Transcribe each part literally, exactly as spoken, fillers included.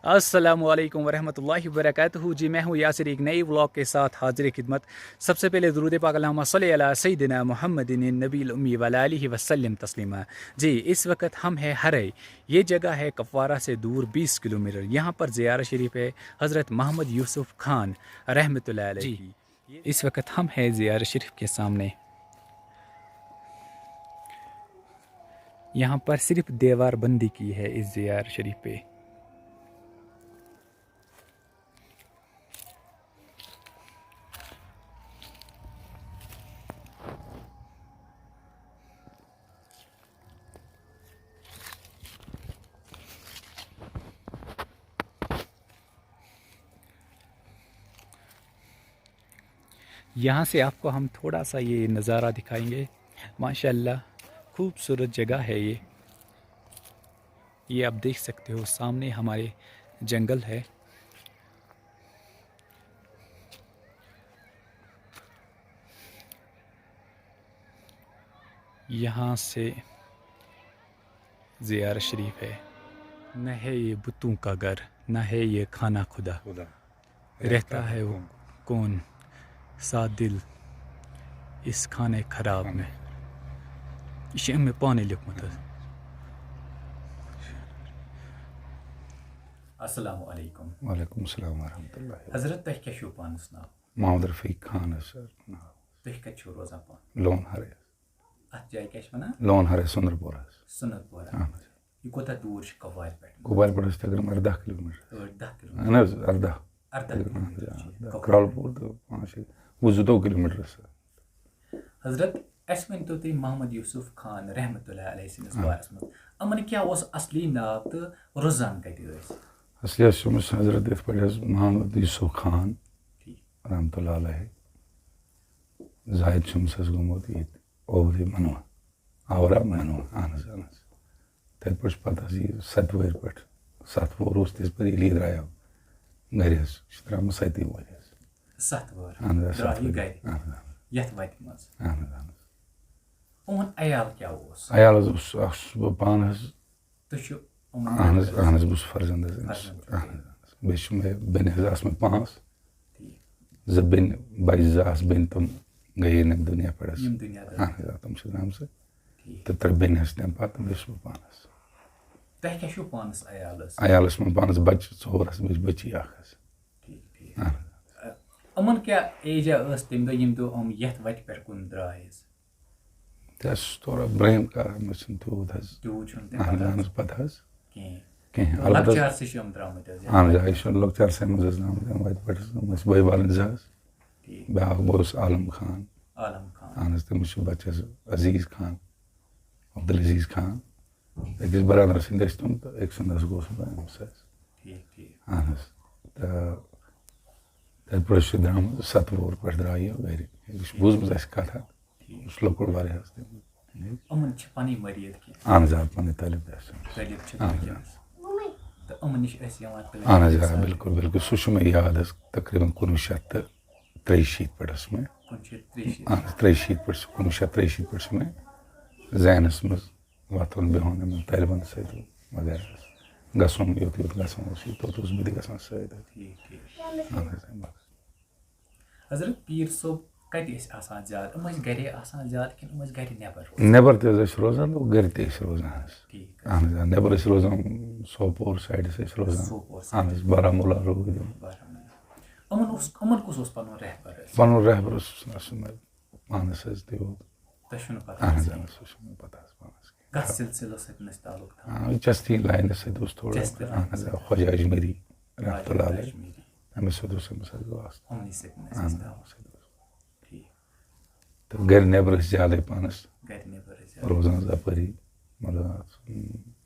السلام علیکم ورحمۃ اللہ وبرکاتہ۔ جی، میں ہوں یاسر، ایک نئے ولاگ کے ساتھ حاضر خدمت۔ سب سے پہلے درود پاک، اللہم صلی علی سیدنا محمد النبی الامی وعلی آلہ وسلم تسلیما۔ جی، اس وقت ہم ہیں ہرے، یہ جگہ ہے کپوارہ سے دور بیس کلومیٹر۔ یہاں پر زیارت شریف ہے حضرت محمد یوسف خان رحمۃ اللہ علیہ جی۔ کی۔ اس وقت ہم ہیں زیارت شریف کے سامنے۔ یہاں پر صرف دیوار بندی کی ہے اس زیارت شریف پہ۔ یہاں سے آپ کو ہم تھوڑا سا یہ نظارہ دکھائیں گے۔ ماشاءاللہ، خوبصورت جگہ ہے یہ۔ یہ آپ دیکھ سکتے ہو، سامنے ہمارے جنگل ہے۔ یہاں سے زیارت شریف ہے۔ نہ ہے یہ بتوں کا گھر، نہ ہے یہ خانہ خدا۔ خدا۔ رہتا ہے وہ کون سا دل اس خانہ خراب میں۔ یہ چھُ أمۍ پانے لیوٚکھمُت حظ۔ السلام علیکم۔ وعلیکم السلام ورحمۃ اللہ۔ حضرت، تۄہہِ کیٛاہ چھُو پانَس ناو؟ محمد رفیق خان حظ سر ناو۔ تُہۍ کَتہِ چھِو روزان پانہٕ؟ لون ہرے۔ اَتھ جایہِ کیٛاہ چھِ وَنان؟ لون ہرے سُندرپور حظ۔ سُندرپور۔ اہن حظ۔ یہِ کوٗتاہ دوٗر چھُ کۄپوارِ پٮ۪ٹھ؟ کۄپوارِ پٮ۪ٹھ حظ چھِ تقریباً اَرداہ کِلوٗ میٖٹر۔ ٲٹھ دَہ کِلوٗ میٖٹر۔ اَرداہ کِلوٗ میٖٹر چھِ اَرداہ۔ کۄپوارِ۔ کرٛالہٕ پوٗر تہٕ پانٛژھ شےٚ، وُہ زٕتووُہ کِلوٗ میٖٹر حظ۔ حضرت، اَسہِ ؤنۍ تو تُہۍ محمد یوسف خان رحمتہ اللہ علیہ سٕنٛدِس ہاں۔ بارس منٛز۔ یِمن کیٛاہ اوس اصلی ناو تہٕ روزان کَتہِ ٲسۍ؟ اصلی حظ چھُ أمِس حضرت یِتھ پٲٹھۍ حظ محمد یوسف خان ٹھیٖک۔ رحمتہ اللہ علیہ۔ زاہد چھُ أمِس حظ گوٚمُت ییٚتہِ اوورِ منوع، آورہ منوع، اہن حظ، اہن حظ۔ تَتہِ پٮ۪ٹھ چھُ پَتہٕ حظ یہِ ستہِ وٕہٕرۍ پٮ۪ٹھ، ستھ وُہُر اوس تِژھ پھِرِ ییٚلہِ یہِ درٛایو گَرِ حظ، یہِ چھُ درٛامُت سَتہِ وٕہٕرۍ حظ۔ ستھ وُہُر۔ اہن حظ، درٛاو ستھ یہِ وٕہٕرۍ۔ گَرِ۔ اہن حظ، اہن حظ۔ یَتھ وَتہِ منٛز۔ اہن حظ، اہن حظ۔ یِہُنٛد عیال کیٛاہ اوس؟ عیال حظ اوس، اکھ چھُس بہٕ پانہٕ حظ۔ تُہۍ چھِو یِمَن اہن حظ، اہن حظ، بہٕ چھُس فرزند حظ أمِس۔ فرزند چھُ۔ اہن حظ، اہن حظ۔ بیٚیہِ چھِ مےٚ بیٚنہِ حظ آسہٕ مےٚ پانٛژھ۔ ٹھیٖک۔ زٕ بیٚنہِ، بَجہِ زٕ آسہٕ بیٚنہِ، تِم گٔیے نہٕ دُنیا پٮ۪ٹھ حظ۔ یِم دُنیا دار۔ اہن حظ، آ، تِم چھِ درٛامژٕ۔ ٹھیٖک۔ تہٕ ترٛےٚ بیٚنہِ حظ تَمہِ پَتہٕ، تہٕ بیٚیہِ چھُس بہٕ پانَس۔ تۄہہِ کیٛاہ چھُو پانَس عیالَس؟ عیالَس منٛز پانَس بَچہِ ژور حظ، بیٚیہِ چھِ بٔچی اَکھ حظ۔ ٹھیٖک، ٹھیٖک۔ اہن حظ۔ اَ، یِمَن کیٛاہ ایجا ٲس تَمہِ دۄہ ییٚمہِ دۄہ یِم یَتھ وَتہِ پٮ۪ٹھ کُن درٛاے حظ؟ تہِ حظ چھُس تھوڑا برٛونٛہہ کَران، مےٚ چھُنہٕ تیوٗت حظ۔ تیوٗت چھُنہٕ تَمہِ اہن پَتہٕ حظ۔ اہن حظ، پَتہٕ حظ۔ کِہیٖنۍ۔ کِہیٖنۍ۔ تہٕ البتہ حظ لۄکچار سۭتۍ چھِ یِم درٛامٕتۍ حظ یَتھ اہن حظ، وَتہِ آ، یہِ پٮ۪ٹھ۔ چھُ لۄکچار سٕے منٛز حظ درٛامٕتۍ یِم وَتہِ پٮ۪ٹھ حظ، یِم ٲسۍ بٲے بارٕنۍ زٕ حظ۔ ٹھیٖک۔ بیٛاکھ بوے اوس عالم خان۔ عالم خان۔ اہن حظ، تٔمِس چھُ بَچہٕ حظ عزیٖز خان، عبدالعزیٖز خان۔ أکِس برادرَس سٕنٛدۍ ٲسۍ تِم تہٕ أکۍ سُنٛد حظ گوس بہٕ أمِس حظ۔ ٹھیٖک، ٹھیٖک۔ اہن حظ۔ تہٕ تَتہِ پٮ۪ٹھ چھُ درٛامُت، ستھ وُہُر پٮ۪ٹھ درٛاو یہِ گَرِ۔ یہِ چھُ بوٗزمُت اَسہِ کَتھا۔ ٹھیٖک۔ یہِ چھُ لۄکُٹ واریاہ حظ تٔمۍ۔ یِمَن چھِ پَنٕنۍ مٔریٖد کینٛہہ؟ اہن حظ، آ، پَنٕنۍ طٲلب تہِ حظ چھِ۔ طٲلب چھِ اہن حظ، تِم آ۔ تٔمِس۔ تہٕ یِمَن نِش ٲسۍ یِوان تٲلیٖم اہن حظ، آ، حِسابہٕ۔ بِلکُل، بِلکُل۔ سُہ چھُ مےٚ یاد حظ، تقریٖباً کُنوُہ شیٚتھ تہٕ ترٛیہِ شیٖتھ پٮ۪ٹھ حظ چھُ مےٚ۔ کُنوُہ شیٚتھ ترٛیہِ شیٖتھ۔ اہن حظ، ترٛیہِ شیٖتھ پٮ۪ٹھ چھُ، کُنوُہ شیٚتھ ترٛیہِ شیٖتھ پٮ۪ٹھ چھُ مےٚ ذہنَس منٛز وۄتھُن بِہُن یِمَن طٲلبَن سۭتۍ وغیرہ حظ۔ گژھُن یوٚت یوٚت گژھُن اوس، یہِ توٚت اوس بہٕ تہِ گژھان سۭتۍ حظ۔ ٹھیٖک، ٹھیٖک۔ اہن حظ، اَمہِ پَتہٕ۔ حضرت پیٖر صٲب کَتہِ ٲسۍ آسان زیادٕ؟ یِم ٲسۍ گَرے آسان زیادٕ کِنہٕ یِم ٲسۍ گَرِ نٮ۪بَر روزان؟ نٮ۪بَر تہِ حظ ٲسۍ روزان، گوٚو گَرِ تہِ ٲسۍ روزان حظ۔ ٹھیٖک۔ اہن حظ، آ، نٮ۪بَر ٲسۍ روزان سوپور سایڈَس ٲسۍ روزان۔ سوپور اہن حظ، سایڈَس۔ بارہمولہ روٗدۍ یِم۔ بارہمولہ۔ یِمَن اوس، یِمَن کُس اوس پَنُن رہبر حظ؟ پَنُن رہبر اوس نہ سُہ مےٚ پانَس حظ تہِ یوت۔ تۄہہِ چھُو نہٕ پَتہ اہن حظ، حظ؟ اہن حظ، سُہ چھُ مےٚ پَتہ حظ پانَس کینٛہہ۔ کَتھ سلسلس سۭتۍ ٲسۍ تعلق تھاوان؟ آ، چشتی لاینہِ سۭتۍ اوس تھوڑا، چشتی لاینہِ اہن حظ، سۭتۍ۔ خواجہ اجمیری رحمتہ اللہ علیہ۔ اجمیری۔ أمِس سۭتۍ اوس، أمِس سۭتۍ اوس۔ یِمنٕے سۭتۍ ٲسۍ اہن حظ، تھاوان۔ أمِس سۭتۍ اوس۔ ٹھیٖک۔ تہٕ گرِ نٮ۪بر ٲسۍ زیادَے پَہنَس گرِ نٮ۪بر ٲسۍ زیادٕ۔ روزان حظ اَپٲری، مطلب، اَتھ، اَم،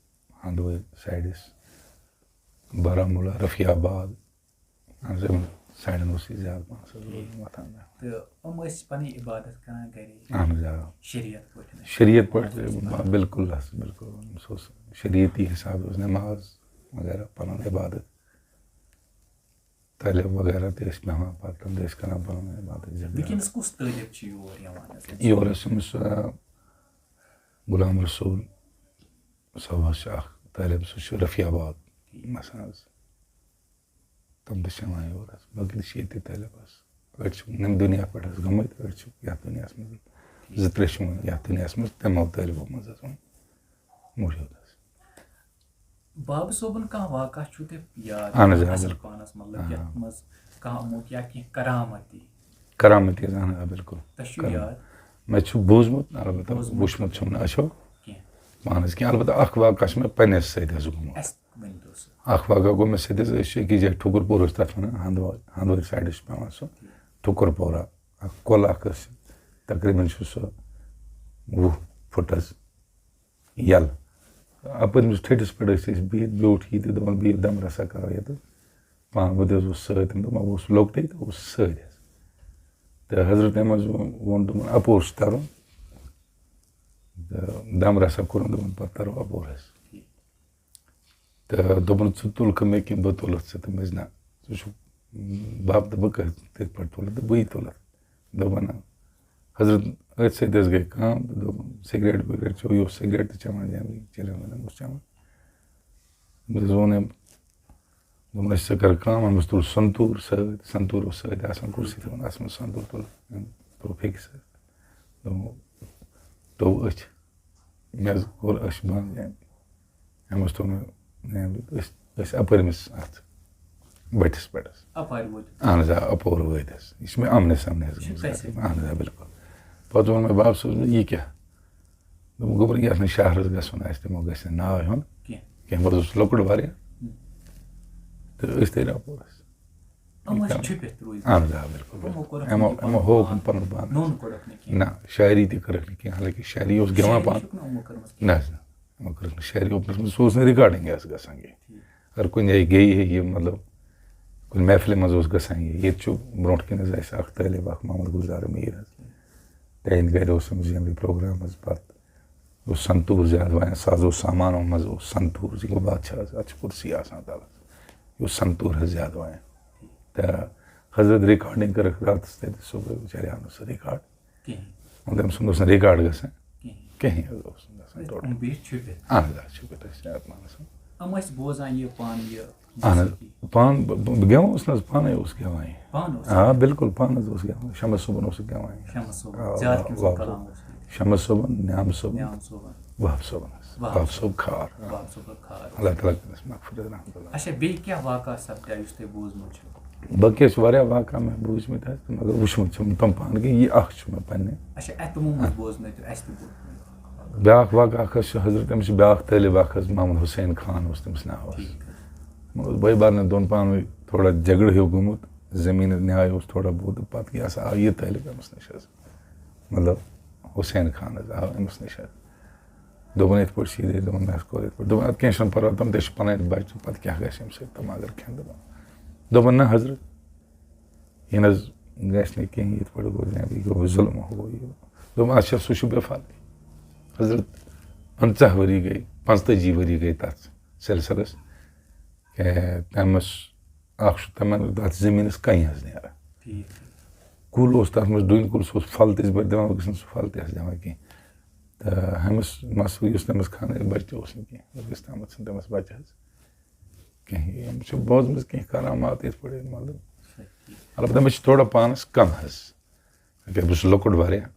ہَنٛدوٲرۍ سایڈَس، بارہمولہ، رفیع آباد، اہن حظ، یِمَن سایڈَن اوس یہِ زیادٕ پَہنَس حظ ٹھیٖک۔ وۄتھان۔ تہٕ یِم ٲسۍ پَنٕنۍ عبادت کران گرے؟ اہن حظ، آ۔ شریعت پٲٹھۍ ٲسۍ شریعت پٲٹھۍ، پَنٕنۍ با-، بِلکُل حظ، بِلکُل۔ سُہ اوس شریعتی حساب اوس نٮ۪ماز وغیرہ، پَنُن عبادت۔ طٲلب وغیرہ تہِ ٲسۍ پٮ۪وان پَرُن، تہِ ٲسۍ کران پَنُن عبادت زِندٕ۔ وٕنکیٚنَس کُس طٲلب چھُ یور یِوان حظ؟ یور حظ چھُ أمِس، آ، غلام رسول صٲب حظ چھُ اَکھ طٲلب، سُہ چھُ رفیع آباد بَسان حظ۔ تِم تہِ چھِ یِوان یور حظ۔ باقٕے تہِ چھِ ییٚتہِ تہِ طٲلب حظ۔ أڑۍ چھِ یِم دُنیا پٮ۪ٹھ حظ گٔمٕتۍ، أڑۍ چھِ یَتھ دُنیاہَس منٛز، زٕ ترٛےٚ چھِ وۄنۍ یَتھ دُنیاہَس منٛز، تِمو طٲلبو منٛز حظ وۄنۍ موٗجوٗد حظ۔ بابہٕ صٲبُن کانٛہہ واقعہ چھُو تۄہہِ یاد؟ اہن حظ، آ، اَصٕل بِلکُل۔ پانَس مطلب آ۔ یَتھ منٛز کانٛہہ اَمُت یا کینٛہہ کرامتی؟ کرامتی حظ، اہن حظ، آ، بِلکُل۔ تۄہہِ چھُو کرام- یاد؟ مےٚ چھُ بوٗزمُت، البتہ بوٗزمُت۔ وٕچھمُت چھُم نہٕ اَچھو کینٛہہ۔ پانَس کینٛہہ۔ البتہ اَکھ واقعہ چھُ مےٚ پنٛنِس سۭتۍ حظ گوٚمُت۔ اَسہِ ؤنۍ تو سُہ۔ اَکھ واقعہ گوٚو مےٚ سۭتۍ حظ، أسۍ چھِ أکِس جایہِ ٹھُکُر پوٗر اوس تَتھ وَنان، ہَنٛدوارِ، ہَنٛدوارِ سایڈَس چھُ پٮ۪وان سُہ ٹھُکُر پورہ۔ اَکھ کۄل اَکھ ٲس، تقریٖباً چھُ سُہ وُہ فُٹ حظ یَلہٕ۔ اَپٲرۍ أمِس ٹھٔٹِس پٮ۪ٹھ ٲسۍ أسۍ بِہِتھ، بیوٗٹھ یہِ تہٕ دوٚپُن، "بِہِو دَم رَژھا کَرو ییٚتہِ۔" پانہٕ بہٕ تہِ حظ اوسُس سۭتۍ، تٔمۍ دوٚپ، "مےٚ اوس لۄکٹُے تہٕ اوس سۭتۍ حظ۔" تہٕ حضرت احمد ووٚن، دوٚپُن، "اَپور چھُ تَرُن۔" تہٕ دَم رَژھا کوٚرُن، دوٚپُن، "پَتہٕ تَرو اَپور حظ۔" تہٕ دوٚپُن، "ژٕ تُلکھٕ مےٚ کِنہٕ بہٕ تُلَتھ ژٕ؟" تہٕ مےٚ دوٚپُس، "نہ، ژٕ چھُکھ بَب تہٕ بہٕ کَتہِ تِتھ پٲٹھۍ تُلہٕ تہٕ بٕے تُلَتھ۔" دوٚپُن، حضرت أتھۍ سۭتۍ حظ گٔے کٲم تہٕ دوٚپُن، "سِگریٹ وِگریٹ چھو؟" یہِ اوس سِگریٹ تہِ چٮ۪وان، جنٛگلی چِلم وِلم اوس چٮ۪وان۔ أمِس حظ ووٚن أمۍ، دوٚپُن، "أسۍ ژٕ کَر کٲم، أمِس تُل سنتوٗر سۭتۍ۔" سنتوٗر اوس سۭتۍ آسان کُرسی تھاوُن، اَتھ منٛز سنتوٗر تُل، أمۍ تھوٚو پھیٚکہِ سۭتۍ۔ دوٚپُن، تھوٚو أچھ۔ مےٚ حظ کوٚر أچھ بنٛد، یعنی أمۍ اوس تھوٚومُت، یعنی أسۍ ٲسۍ اَپٲرۍ أمِس اَتھ بٔٹھِس پٮ۪ٹھ حظ۔ اَپارِ وٲتِو۔ اہن حظ، آ، اَپور وٲتۍ حظ۔ یہِ چھِ مےٚ اَمنَے سَمنَے حظ یہِ چھِ گٔمٕژ تۄہہِ غلطی۔ سۭتۍ۔ اہن حظ، آ، بِلکُل۔ پَتہٕ ووٚن مےٚ بَب صٲبَس، "یہِ کیٛاہ؟" دوٚپُن، "گوٚبُر، یَتھ نہٕ شہرَس گژھُن آسہِ، تِمو گژھِ نہٕ ناو ہیوٚن کینٛہہ۔ کینٛہہ۔" بہٕ حظ اوسُس لۄکُٹ واریاہ۔ ہُم۔ تہٕ أسۍ تٔرۍ اَپور حظ۔ یِم ٲسۍ چھُپِتھ روٗزۍ۔ اہن حظ، آ، بِلکُل۔ یِمو کوٚرُکھ یِمو، نہٕ یہِ یِمو پَنُن ہووُکھ پان۔ نہٕ پَنُن پان۔ نوٚن کوٚرُکھ نہٕ کینٛہہ۔ نہ، شاعری تہِ کٔرٕکھ نہٕ کینٛہہ، حالانکہ شاعری اوس گٮ۪وان شاعری پانہٕ۔ چھُکھ نہٕ یِمو کٔرمٕژ نہ حظ، نہ۔ یِمو کٔرٕکھ نہٕ شاعری، اوس نہٕ، سُہ اوس نہٕ ریکارڈنگ ٲس گژھان کینٛہہ۔ اگر کُنہِ جایہِ گٔیہِ ہے یہِ، مطلب، کُنہِ محفلہِ منٛز اوس گژھان یہِ۔ ییٚتہِ چھُ برونٛٹھ کَنہِ حظ اَسہِ اَکھ طٲلب اَکھ محمد گُلزار میٖر حظ۔ تِہِنٛدِ گرِ اوس أمِس یِمنٕے پروگرام حظ۔ پَتہٕ اوس سنتوٗر زیادٕ وایان، سازو سامانو منٛز اوس سنتوٗر، یہِ گوٚو بادشاہ حظ، اَتھ چھِ کُرسی آسان تَلَس۔ یہِ اوس سنتوٗر حظ زیادٕ وایان۔ تہٕ حضرت ریکارڈنگ کٔرٕکھ راتَس تَتہِ، صُبحٲے بِچارِ آو نہٕ سُہ ریکارڈ۔ کِہیٖنۍ۔ مطلب، أمۍ سُنٛد اوس نہٕ ریکارڈ گژھان۔ کِہیٖنۍ۔ کِہیٖنۍ حظ اوس نہٕ گژھان ٹوٹل۔ یِم بِہِتھ چھُپِتھ۔ اہن حظ، آ، چھُپِتھ ٲسۍ یہِ اَتھ پانَس۔ یِم ٲسۍ بوزان یہِ پانہٕ یہِ اہن حظ، موسیٖقی۔ پانہٕ بہٕ، بہٕ، بہٕ گٮ۪وان اوسُس نہٕ حظ، پانَے اوس گٮ۪وان یہِ۔ پانہٕ اوس؟ آ، بِلکُل، پانہٕ حظ اوس گٮ۪وان۔ شمس صٲبُن اوسُکھ گٮ۪وان یہِ۔ شمس صٲبُن۔ آ، زیادٕ واہ، کٔمۍ واہ۔ سُنٛد کلام اوس یہِ؟ شمس صٲبُن، نیام صٲبُن، نیام صٲبُن۔ وہاب صٲبُن حظ۔ وہاب۔ وہاب صٲب کھار۔ وہاب صٲبُن کھار۔ اللہ تعالیٰ کٔرِنَس مغفرت رحمت اللہ۔ اچھا، بیٚیہِ کیٛاہ واقعہ سپدیو یُس تۄہہِ بوٗزمُت چھُ؟ باقٕے حظ چھِ واریاہ واقعہ مےٚ بوٗزمٕتۍ حظ، مگر وٕچھمُت چھُم نہٕ تِم پانہٕ کینٛہہ۔ یہِ اَکھ چھُ مےٚ پنٛنہِ۔ اچھا، اَتہِ تِمو منٛز بوزنٲیِو تُہۍ اَسہِ تہِ بوٗزمُت۔ بیٛاکھ واقعہ اَکھ حظ چھُ حضرت، أمِس چھُ بیٛاکھ طٲلب اَکھ حظ، محمد حسین خان اوس تٔمِس ناو حظ۔ ٹھیٖک حظ۔ مےٚ اوس بٲے بارنٮ۪ن دۄن پانہٕ ؤنۍ تھوڑا جھگڑٕ ہیوٗ گوٚمُت، زٔمیٖنَس نیٛاے اوس تھوڑا بہت، تہٕ پَتہٕ کیٛاہ سا آو یہِ طٲلب أمِس نِش حظ، مطلب حسین خان حظ آو أمِس نِش حظ۔ دوٚپُن یِتھ پٲٹھۍ چھِ یہِ، دوٚپُن مےٚ حظ کوٚر یِتھ پٲٹھۍ، دوٚپُن اَدٕ کینٛہہ چھُنہٕ پَرواے، تِم تہِ چھِ پَنٕنۍ بَچہِ، پَتہٕ کیٛاہ گژھِ اَمہِ سۭتۍ، تِم اگر کھٮ۪ن، دوٚپُن، دوٚپُن نہ حضرت، یہِ نہ حظ گژھِ نہٕ کِہیٖنۍ، یِتھ پٲٹھۍ گوٚو جناب، یہِ گوٚو ظُلم، ہُہ یہِ۔ دوٚپُن اچھا، سُہ چھُ بے فالتی۔ حضرت، پنٛژاہ ؤری گٔے، پانٛژتٲجی ؤری گٔے تَتھ سلسلس۔ کہِ تٔمِس اَکھ چھُ تِمن تَتھ زٔمیٖنَس کَنہِ حظ نیران۔ ٹھیٖک۔ کُل اوس تَتھ منٛز ڈوٗنۍ کُل، سُہ اوس پھل تہِ ٲسۍ بٔرۍ دِوان، وٕنکیٚس نہٕ سُہ پھل تہِ آسہِ دِوان کینٛہہ۔ تہٕ ہُمِس مَسہٕ یُس تٔمِس خانٛدارِنۍ بَچہٕ تہِ اوس نہٕ کینٛہہ، وٕنکیٚس تامَتھ چھِنہٕ تٔمِس بَچہٕ حظ کینٛہہ۔ یِم چھِ بوزمٕژ کینٛہہ کرامات یِتھ پٲٹھۍ، مطلب، البتہ مےٚ چھِ تھوڑا پانَس کَم حظ، کیٛازِ بہٕ چھُس لۄکُٹ واریاہ۔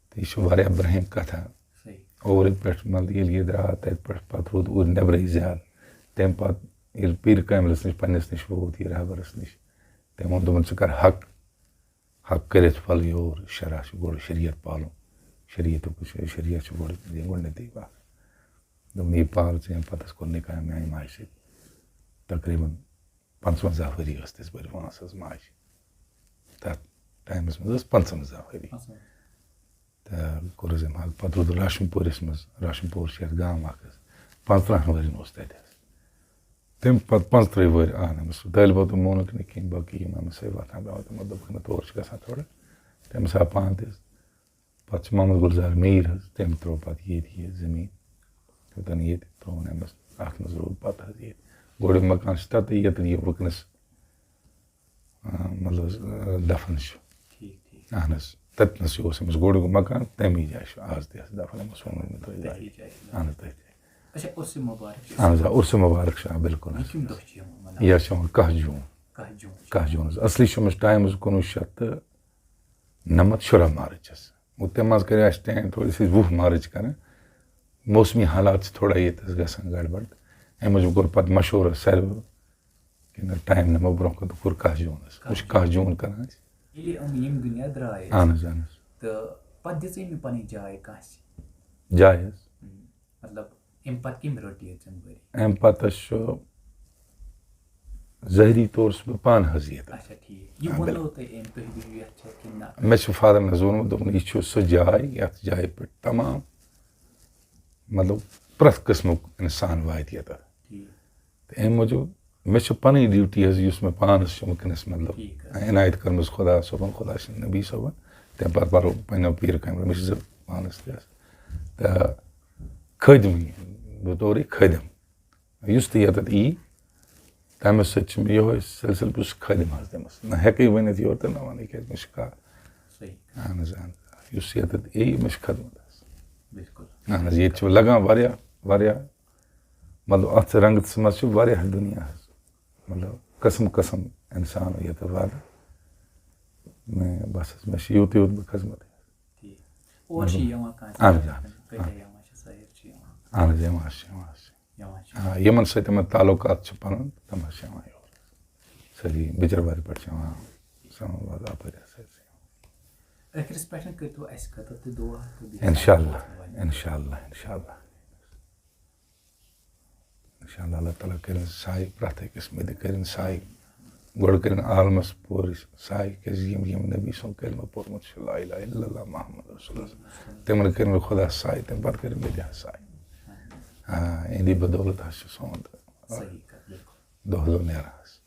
تہٕ یہِ چھِ واریاہ برٛہِم کَتھا۔ صحیح۔ اورٕ پٮ۪ٹھ، مطلب، ییٚلہِ یہِ درٛاو تَتہِ پٮ۪ٹھ، پَتہٕ روٗد اوٗرۍ نٮ۪برٕے زیادٕ۔ تَمہِ پَتہٕ ییٚلہِ پیٖر کاملَس نِش، پنٛنِس نِش ووت یہِ رہبَرَس نِش، تٔمۍ ووٚن، دوٚپُن، "ژٕ کَر حق، حق کٔرِتھ پھل یور، شرع چھُ گۄڈٕ شریعت پالُن، شریعتُک چھُ، شریعت چھُ گۄڈٕ دِنۍ گۄڈٕنٮ۪تھٕے وَتھ۔" دوٚپُن، "یہِ پال ژٕ ییٚمہِ پَتہٕ حظ کوٚر نِکاح میٛانہِ ماجہِ سۭتۍ، تقریٖباً پنٛژوَنٛزاہ ؤری ٲسٕس بہٕ وٲنٛس حظ ماجہِ، تَتھ ٹایمَس منٛز ٲس پنٛژوَنٛزاہ ؤری۔" تہٕ کوٚر حظ أمۍ حق۔ پَتہٕ روٗد راشن پوٗرِس منٛز، راشن پوٗر چھِ یَتھ گام اَکھ حظ، پانٛژترٕٛہَن ؤرِین اوس تَتہِ حظ۔ تَمہِ پَتہٕ پانٛژترٕٛہ ؤرۍ آو نہٕ أمِس، طٲلبو تہٕ مونُکھ نہٕ کِہیٖنۍ، باقٕے یِم أمِس سۭتۍ وۄتھان بیٚہوان، تِمو دوٚپُکھ، "نہ، تور چھِ گژھان تھوڑا۔" تٔمِس آو پانہٕ تہِ حظ۔ پَتہٕ چھُ محمد گُلزار میٖر حظ، تٔمۍ ترٛوو پَتہٕ ییٚتہِ یہِ زٔمیٖن، ہیوٚتُن ییٚتہِ، ترٛووُن أمِس، اَتھ منٛز روٗد پَتہٕ حظ ییٚتہِ۔ گۄڈٕ مکان چھُ تَتہِ، ییٚتٮ۪ن یہِ وٕنکیٚنَس، آ، مطلب، آ، دَفن چھُ۔ ٹھیٖک، ٹھیٖک۔ اہن حظ، تَتنَسٕے اوس أمِس گۄڈٕنیُک مکان، تَمی جایہِ چھُ آز تہِ حظ دَفن، أمِس ووٚنمُت مےٚ تۄہہِ جایہِ۔ تٔتھی جایہِ چھُ۔ اہن حظ، تٔتھی۔ اچھا، عرس مبارک چھُ اہن حظ آ، عرس مبارک چھُ آ، بِلکُل یہِ حظ۔ کَمہِ دۄہ چھُ یِوان مناونہٕ؟ یہِ حظ چھُ یِوان کاہ جوٗن۔ کاہ جوٗن چھُ۔ کاہ جوٗنَس۔ اصلی چھُ أمِس ٹایم حظ کُنوُہ شیٚتھ تہٕ نَمَتھ، شُراہ مارٕچَس۔ گوٚو تَمہِ منٛز کَریو اَسہِ ٹایم تھوڑا، أسۍ ٲسۍ وُہ مارٕچ کَران۔ موسمی حالات چھِ تھوڑا ییٚتہِ حظ گژھان گڑبڑ۔ اَمہِ موٗجوٗب کوٚر پَتہٕ مَشوَرٕ ساروِیو کہِ نہ، ٹایم نِمو برونٛہہ کُن، تہٕ کوٚر کاہ جوٗنَس۔ وۄنۍ چھِ کاہ جوٗن کَران أسۍ۔ ییٚلہِ یِم یِم دُنیا درٛاے، اہن حظ، اہن حظ۔ تہٕ پَتہٕ دِژٕے مےٚ پَنٕنۍ جاے کٲنٛسہِ؟ جاے حظ۔ مطلب، اَمہِ پَتہٕ کٔمۍ رٔٹ یہِ ذِمہٕ وٲری؟ اَمہِ پَتہٕ حظ چھُ ظٲہری طور چھُس بہٕ پانہٕ حظ ییٚتہِ۔ اچھا، ٹھیٖک۔ یہِ ووٚنوٕ تۄہہِ أمۍ، تُہۍ دِیِو یَتھ چھا کِنہٕ نہ؟ مےٚ چھُ فادرَن حظ ووٚنمُت، دوٚپُن، یہِ چھُ سُہ جاے، یَتھ جایہِ پٮ۪ٹھ تمام، مطلب، پرٛٮ۪تھ قٕسمُک اِنسان واتہِ ییٚتٮ۪تھ۔ ٹھیٖک۔ تہٕ اَمہِ موٗجوٗب مےٚ چھِ پَنٕنۍ ڈیوٹی حظ، یُس مےٚ پانَس چھُ وٕنکیٚنَس، مطلب، ٹھیٖک حظ۔ عنایت کٔرمٕژ خۄدا صٲبَن، خۄدا سٕنٛدۍ نبی صٲبَن، تَمہِ پَتہٕ پَرو پنٛنٮ۪و پیٖر کامہِ، مےٚ چھِ زٕ پانَس تہِ حظ۔ تہٕ خٲدمٕے، بطورِ خٲدم، یُس تہِ ییٚتٮ۪تھ یی، تَمہِ سۭتۍ چھُ مےٚ یِہوٚے سِلسِلہٕ، بہٕ چھُس خٲدم حظ تٔمِس۔ نہ ہٮ۪کٕے ؤنِتھ یورٕ تہٕ نہ وَنٕے، کیٛازِ مےٚ چھُ کانٛہہ۔ صحیح۔ اہن حظ، اہن حظ۔ یُس ییٚتٮ۪تھ یی، مےٚ چھِ خدمت حظ۔ بِلکُل۔ اہن حظ، ییٚتہِ چھُ لگان واریاہ، واریاہ، مطلب، اَتھ رنٛگتَس منٛز چھُ واریاہ دُنیا حظ۔ مطلب، قٕسم قٕسم اِنسان ییٚتہِ واتان۔ مےٚ بس حظ، مےٚ چھِ یوٗت یوٗت بہٕ خدمت۔ ٹھیٖک۔ اور چھِ یِوان کانٛہہ؟ اہن حظ، اہن حظ۔ کۭتیٛاہ یِوان چھِ سٲری چھِ یِوان؟ اہن حظ، یِوان حظ چھِ، یِوان حظ چھِ۔ یِوان چھِ۔ آ، یِمن سۭتۍ یِمن تعلقات چھِ پَنُن، تِم حظ چھِ یِوان یور۔ سٲری بِجَروارِ پٮ۪ٹھ چھِ یِوان، اسلام آباد، اَپٲرۍ حظ سٲرسٕے۔ ٲخرَس پٮ۪ٹھ کٔرۍتو اَسہِ خٲطرٕ تہِ دُعا تہٕ بیٚیہِ اِنشاء اللہ، سلام۔ اِنشاء اللہ، اِنشاء اللہ۔ اِنشاء اللہ، اللہ تعالیٰ کٔرِن سایہِ، پرٛٮ۪تھ أکِس مےٚ تہِ کٔرِن سایہِ، گۄڈٕ کٔرِن عالمَس پوٗرٕ سایہِ، کیٛازِ یِم، یِم نبی سُنٛد کلمہٕ پوٚرمُت چھُ، لا الہ الا اللہ محمد رسول اللہ، تِمن کٔرِن خۄدا سایہِ، تَمہِ پَتہٕ کٔرِن مےٚ تہِ سایہِ۔ آ، یِہِنٛدی بدولت حظ چھُ سون تہٕ صحیح کَتھ، بِلکُل۔ دۄہ دۄہ نیران حظ۔